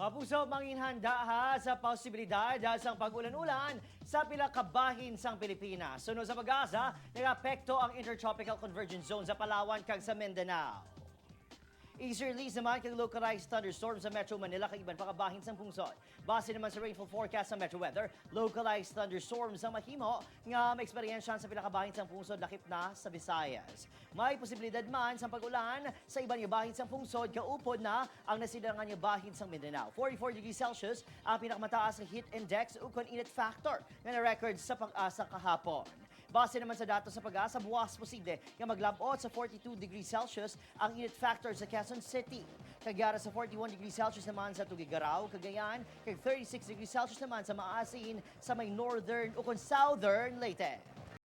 Mga puso, manginhanda ha sa posibilidad sa pag-ulan-ulan sa pila ka bahin sang Pilipinas. Sunod sa PAGASA, nag-apekto ang Intertropical Convergence Zone sa Palawan kag sa Mindanao. Easterlies naman kag localized thunderstorms sa Metro Manila kag iban pa ka bahin sang pungsod. Base naman sa rainfall forecast sa Metro Weather, localized thunderstorms ang mahimo nga ma-eksperyensya sa pila ka bahin sang pungsod, lakip na sa Visayas. May posibilidad man sa pag-ulan sa iban nga bahin sang pungsod, kaupod na ang nasidangan nga bahin sang Mindanao. 44 degrees Celsius ang pinakamataas nga heat index ukon init factor nga na-record sa PAGASA kahapon. Base naman sa datos sa PAGASA, buwas posible nga maglabot sa 42 degrees Celsius ang init factor sa Quezon City. Kag yara sa 41 degrees Celsius naman sa Tuguegarao, Cagayan, kag 36 degrees Celsius naman sa Maasin sa may northern ukon southern Leyte.